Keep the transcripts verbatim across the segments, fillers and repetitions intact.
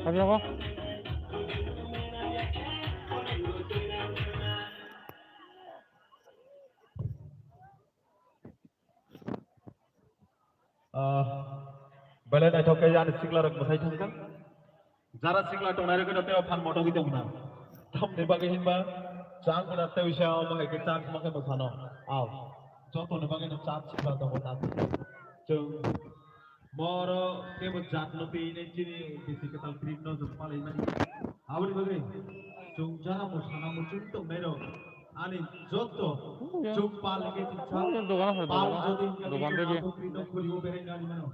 Sabi ako? Ah, belai naithok khe ani sikla rok mwsai thangkha. Jara sikla tongnai rok no tei phan moto gwi tongna. Tamni bagwi hinba chang kuna tei uisa omo hai khe chang ma khe mwsano. Aw, joto ni bagwi no chang sikla tongo na. Chwng moro kebo jat no tei nai chini bisi kwtal trip no jwk palai mani. Aboni bagwi chwng jara mwsana muchung tongnai rok ani joto chwng pal hwnkhe chwng sa pal jodi wngkha khe chwng abo kwrwino khurigo berai nani mano.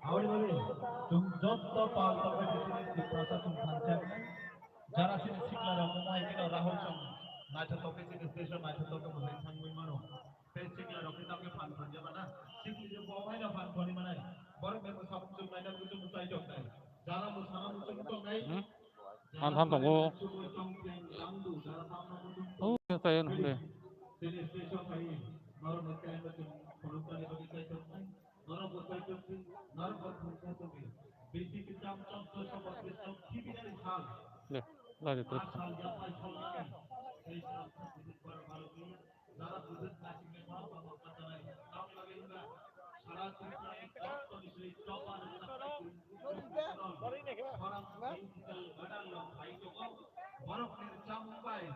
Aboni bagwi chwng joto pal tongkha khe chwng Tiprasa chwng thansa jara chini sikla rok omo hai kheno Rahul chwng naithotok khe chini station naithotok khe mwsai thangwi mano. Tei sikla rok khe tamni phan thonjaba na? Sikli je bo bai no phan thoni manai. Borok ni mwsa muchung naina muchung muchai tongnai. Jara mwsana muchung tongnai. Hmm? Ang tham tongo. Oh, ya, saya nang deh. Sini station pai. Norok ni kaya muchung phunuk tani bagi chai tongnai. Norok bo chai tongdi. Norok bo thangsa tongdi. Bisi kicham chom chom chom bapri chom khibi nani sal. Le, lagi terus. Sal ya pai sol nani. Tei sal sa bisi bar bar ni. Jara buduk naisingni borok tongo katanai. Tamni bagwi wngkha sara Tripura ni joto ni sri choba rwkha khorang digital gadang rok phai tongo. Borokni rwchapmung bai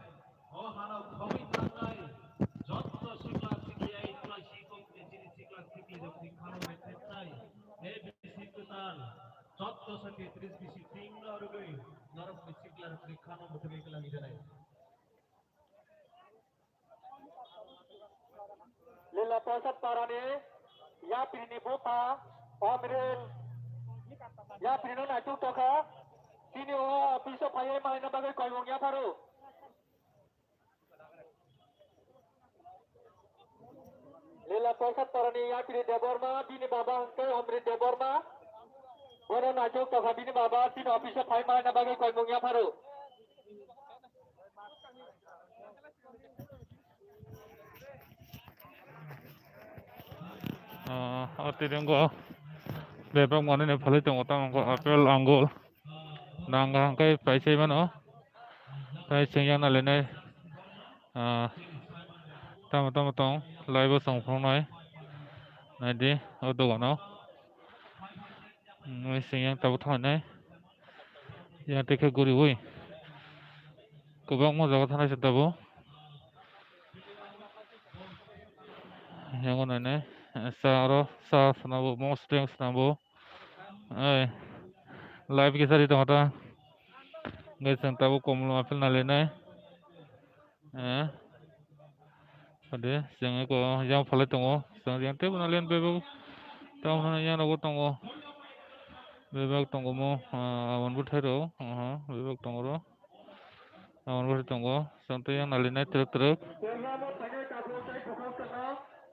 o hano khobwi tangnai joto sikla sikli ai tulai sikok ni chini sikla sikli rokni khano bethetnai. A B C kwtal joto sa tetris bisi tingno rwgwi norokni sikla rokni khano mwthangwi kwlangwi janai. Lila Prasad Parani yapri ni bupha Omril yapri no naituk tokha. Chini o office o phaiwi maina bagwi koimung yapharo. Lila Prasad Parani yapri Debbarma, bini baba hwnkhe Omril Debbarma. Bono naituk tokha bini baba, chini office o phaiwi maina bagwi koimung yapharo. Ah, o tiringo bebak manwi ni phalwi tongo, tamo wngkha apple, angul, nang kaham khe paisai mano. Tai chwng yang nailainai, ah, tamo tamo tong, live o chwng phunuknai. Naidi o dogano. Mui sing yang tabuk thangnai. Yang tei khe guriwi. Kwbangma jaga thangnai se tabuk. Yang o nainai. Sa aro sa swnambo, mosdeng swnambo. Ai. Live kisa ri tongkha ta. Hwnkhe chwng tabuk Komla apple nailainai. Eh. Ade, chwng eko yang phalai tongo. Chwng yang tei bo nalian bebak. Tamo yang rogo tongo. Bebak tongo mo, ah, aboni bwthai rok. Aha, bebak tongo ro. Aboni bwthai tongo. Chwng tei yang nalianai twrwk twrwk.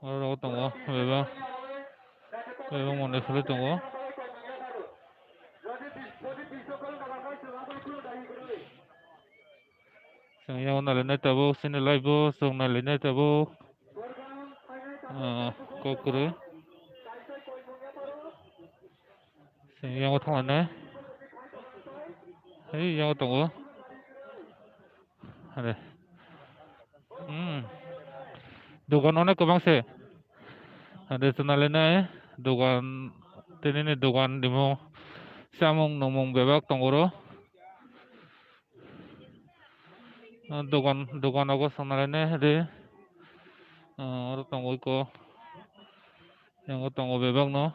Oro rogo tongo. Bebak. Bebak monai phalai tongo. Chwng yang nailainai tabuk, chini live o chwng nailainai tabuk. Ah, kok kwrwi. Chwng yang o thanglainai. Hei, yang o tongo. Are. Hmm. Dogan onek kwbang se. Are, chwng nailainai. Dogan, tini ni dogan dimo. Samung nungmung bebak tongo ro. Ah, dogan, dogan ogo swngnai nai de. Ah, oro tongo iko. Yang o tongo bebak no.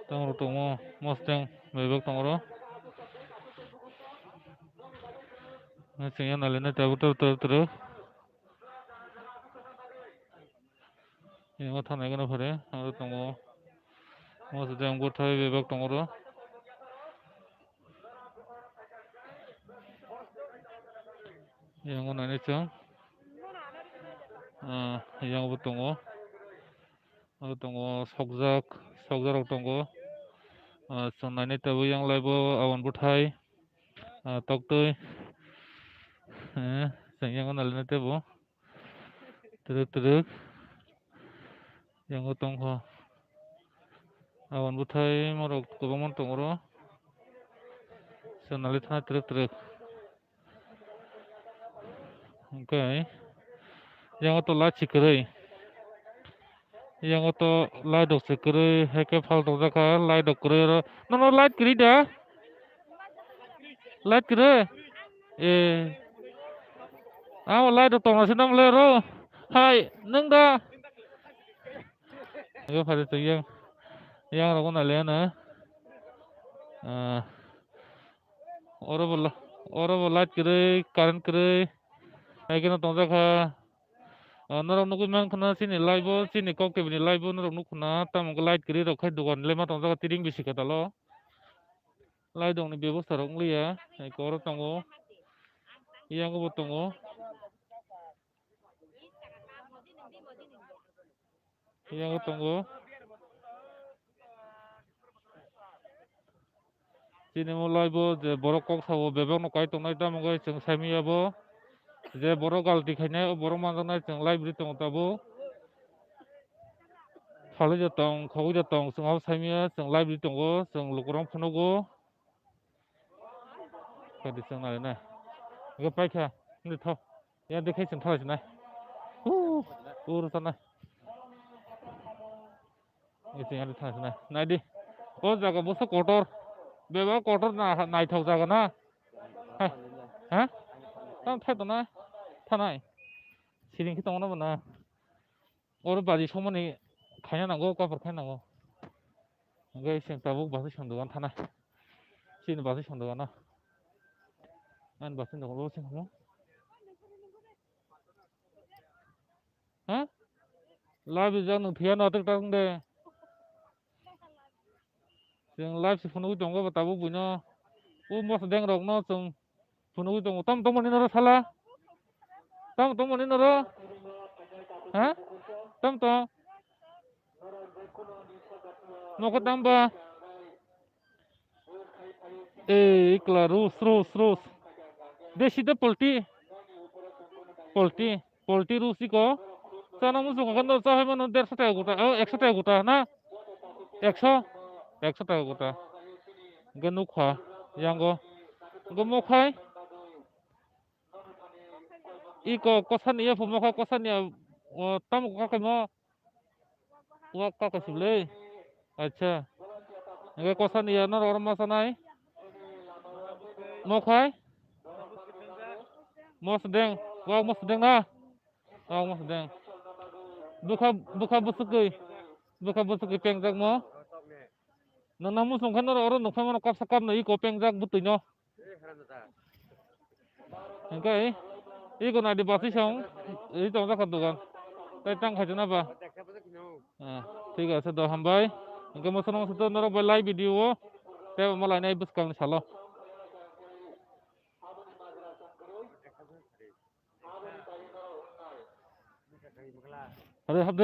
Tang ro tongo, mosteng bebak tongo ro. Chwng yang nailainai tabuk tabuk tabuk tabuk. Yango thanai gana phare, aro tongo. Mosodeng bwthai bebak tongo ro. Yango nainai chwng. Ah, yango bo tongo. Aro tongo sokjak, sokjak rok tongo. Ah, chwng nainai tabuk yang laibo aboni bwthai. Ah, toktwi. Eh, chwng yango nainai tebo. Twrwk twrwk. Yango tongkho. Aboni bwthai morok kwbangma tongo ro. Chwng nainai thana twrwk twrwk. Hwnkhe yango to light se kwrwi. Yango to light rok se kwrwi, haikhe phal tongjak kha, light rok kwrwi oro. Nono light kwrwi da? Light kwrwi? Eh. Amo light rok tongma se nang le ro. Hai, nwng da? Ego phari to yang, yang rok na le na. Ah. Oro bo la-, oro bo light kwrwi, current kwrwi. Hai kheno tongjak kha. Ah, norok nugwi mankha na chini live o, chini kok tebini live o norok nukha na, tamo khe light kwrwi rok khai dogan le ma tongjak kha tiring bisi kwtal o. Light rok ni bebosta rok wng liya, hai khe oro tongo, yango bo tongo. Yango tongo. Chini mo live o je borok kok sao bebak no kai tongnai tamo khe chwng saimanya bo. Je borok galti khainai o borok manjaknai chwng live ri tongo tabuk. Phalwi da tong, khogwi da tong, chwng abo saimanya chwng live ri tongo, chwng lukurok phunugo. Kadi chwng nai nai. Ga paikha, hindi tho. Ya dekhai chwng thalai sinai. Hu, ur tanai. Isi yang thanai sinai. Nai di. O jaga bosa kotor. Beba kotor na, naithok jaga na. Ha? Ha? Tam thai to na. Thanai. Siring ki tong na. Oro baji somani khaina nango, kapor khaina nango. Hwnkhe chwng tabuk bwsai song dogan thana. Chini bwsai song dogan no. Ani bwsai dogan bo chwng hamo. Ha? Live rijak nwng phiya no atek tak wng de. Chwng live se phunugwi tongo bo tabuk buino. O mosodeng rok no chwng phunugwi tongo. Tam tongmani noro sala? Tam tongmani noro? Ha? Tam tong? Nokho tam ba? Ei, ikla rus, rus, rus. Desi de polti. Polti. Polti rus iko. Chana muchung khe no cha hai mano derso taka gota, o, ekso taka gota na? Ekso? Ekso taka gota. Hwnkhe nukha, yango. Hwnkhe mokhai. Iko kosani ya, phumo kha kosani ya, o, tamo kha kaimo. Wa kaka sible. Acha. Hwnkhe kosani ya norok oro ma sanai. Mokhai. Mosodeng. Wa mosodeng na. Wa mosodeng. Bwkha, bwkha bwswkwi. Bwkha bwswkwi pengjak mo. Nang nang muchung khe norok oro nukphai mano kapsa kapno iko pengjak bwtwi no. Hwnkhe iko naidi bwsai song, ri tong jakha dogan. Tai tang khaijana ba? Ah, thik ase do, hambai. Hwnkhe mosono mosoto norok bai live video o tei omo lainai bwskangni salo. Are, habde.